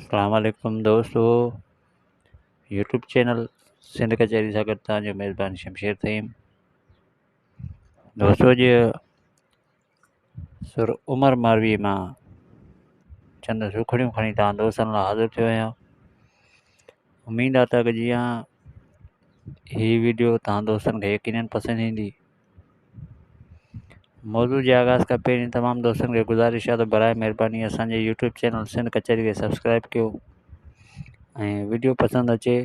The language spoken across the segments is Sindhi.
اسلام عليڪم دوستو يوٽيوب چينل سنڌ ڪچهري سان گڏ توهان جو ميزبان شمشير ٿهيم دوستو اڄ سر عمر ماروي مان چند سوکڙيون کڻي توهان دوستن لاء حاضر ٿيو آهيان اميد آ ته جيئن هي ويڊيو توهان دوستن کي يقينن پسند ايندي موضوع جي آغاز کان پهرين تمام دوستن کي گذارش آهي ته برائي مهرباني اسان جي يوٽيوب چينل سنڌ ڪچهري کي سبسڪرائب ڪيو ۽ ويڊيو پسند اچي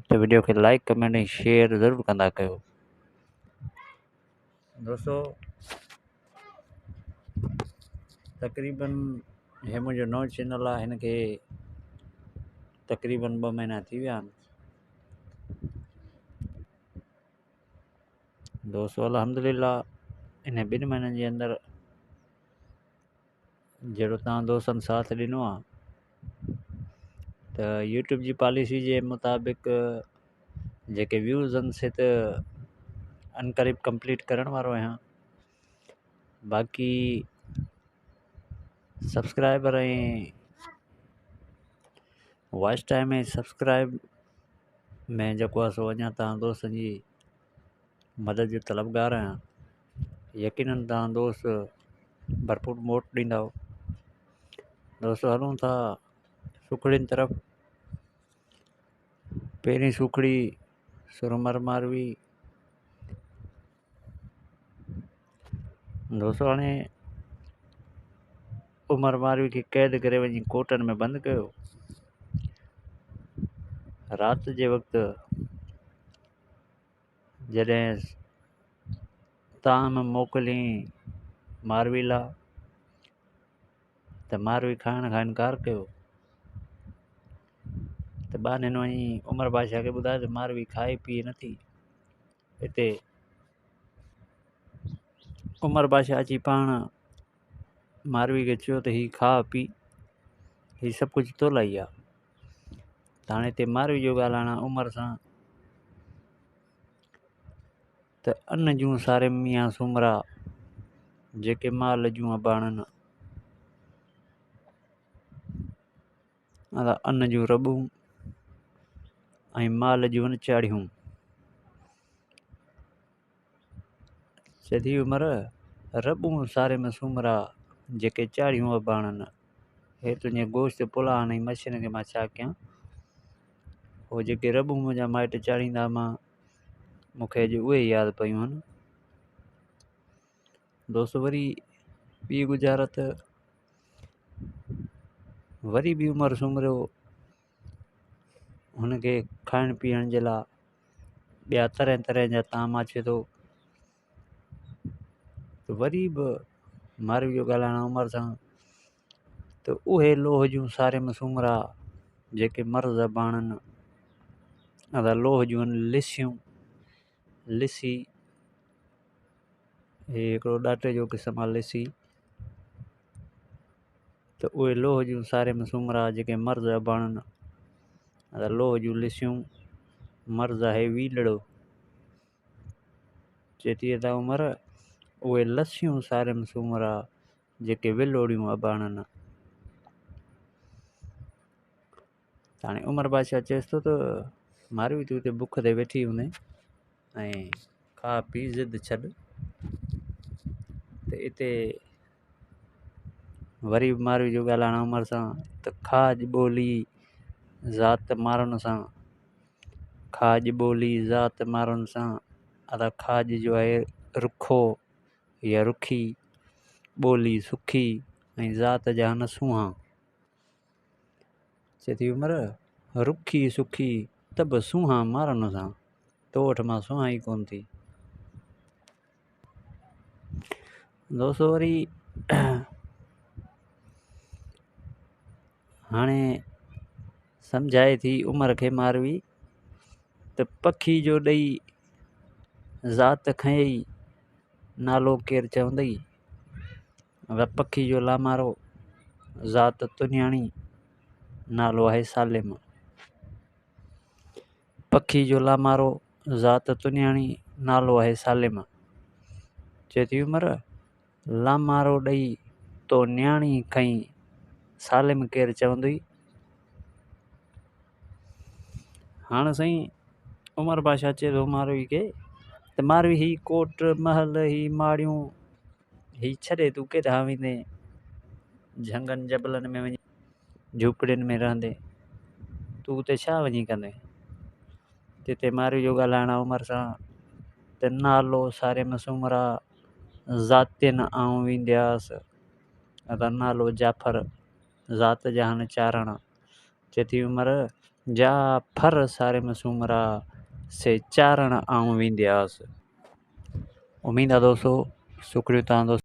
ته ويڊيو کي لائڪ ڪمينٽ ۽ شيئر ضرور ڪندا ڪيو دوستو تقريبن هي منهنجو نئون چينل آهي هن کي تقريبن ٻه مهينا ٿي ويا آهن دوستو الحمد لله ان ٻن مهينن جي اندر جهڙو توهان دوستن ساٿ ڏنو آهي ته يوٽيوب جي پاليسي جي مطابق جيڪي ويوز آهن سي ته عنقريب ڪمپليٽ ڪرڻ وارو آهيان باقي سبسڪرائبر ۽ واچ ٽائم ۽ سبسڪرائب ۾ جيڪو آهي سو اڃا توهان دوستن جي مدد جو طلبگار آهيان يقينن توهان دوست ڀرپور موٽ ڏيندؤ دوستو هلون ٿا سوکڙين طرف پهرين سوکڙي سرمر ماروي دوستو هاڻي عمر ماروي کي قيد ڪري وڃي ڪوٽن ۾ بند ڪيو. رات جي وقت جڏهن طعام موڪليائين ماروي لا ته ماروي کائڻ کان انڪار ڪيو ته ٻانهن وڃي عمر بادشاهه کي ٻڌايو ته ماروي کائي پيئي نٿي. هتي عمر بادشاهه اچي پاڻ ماروي کي چيو ته هي کاء پي هي سڀ ڪجهه تو لاء ئي آهي ته هاڻي هتي ماروي جو ڳالهائڻ آهي عمر سان ته ان جون ساري ميان سومرا جيڪي مال جون اباڻن ان جون رٻون ۽ مال جون چاڙهيون. چئي ٿي عمر، رٻون ساري ۾ سومرا، جيڪي چاڙهيون اباڻن. هي تنهنجي گوشت پلاهن ۽ مڇين کي مان ڇا ڪيان؟ هو جيڪي رٻون منهنجا مائٽ چاڙهيندا مان مون کي اڄ اهي ياد پيون آهن. دوست وري ٻي ڳجهارت وري به عمر سومرو هن کي کائڻ پيئڻ جي لاءِ ٻيا طرح طرح جا طعام اچي ٿو ته وري به ماروي جو ڳالهائڻ عمر سان ته اهي لوهه جون ساريم سومرا جيڪي مرض اباڻن ادا لوهه جون لسيون لسي هي هڪڙو ڏاٽي جو قسم آهي لسي ته اهي لوهه جون ساريم سومرا جيڪي مرض اباڻن لوهه جون لسيون مرض آهي ويلڙو چئي ٿي ادا عمر اهي لسيون ساريم سومرا جيڪي ولوڙيون اباڻن. هاڻي عمر بادشاهه چيس ٿو ته ماروي تون هتي بک تي ويٺي هوندين ۽ کاء پي ضد ڇڏ ته اتي وري به ماروي جو ڳالهائڻ عمر سان ته کاڄ ٻولي ذات مارن سان کاڄ ٻولي ذات مارن سان ادا کاڄ جو آهي رکو يا رکي ٻولي سکي ۽ ذات جا نه سونهان چئي ٿي عمر رکي سکي ته به سونهان مارن سان تو وٽ مان سونهان ئي ڪونه ٿي. دوستو وري هاڻي سمجهائي ٿي عمر کي ماروي ته پکي جو ڏئي ذات کنئي نالو ڪير چوندئي پکي جو لامارو ذات تنياڻي نالو آهي سالم پکي جو لامارو ذات تنياڻي نالو آهي سالم چئي ٿي عمر لامارو ڏئي تو نياڻي کنئي سالم ڪير چوندئي هاڻ سائين عمر بادشاهه چئي ٿو ماروي کي ته ماروي هي ڪوٽ محل هي ماڙيون هي ڇڏي تون ڪيڏانهن ويندين؟ جهنگن جبلن ۾ وڃي جهوپڙين ۾ رهندين، تون اتي ڇا وڃي ڪندين؟ تتي ماروي جو ڳالهائڻ آ عمر سان ته نالو ساريم سومرا ذاتين آئون ويندياس ادا نالو جعفر ذات جهان چارڻ چئي ٿي عمر جا ڦر ساريم سومرا سي چارڻ آئون ويندياس. اميد آ دوستو سوکڙيون تان دوستن.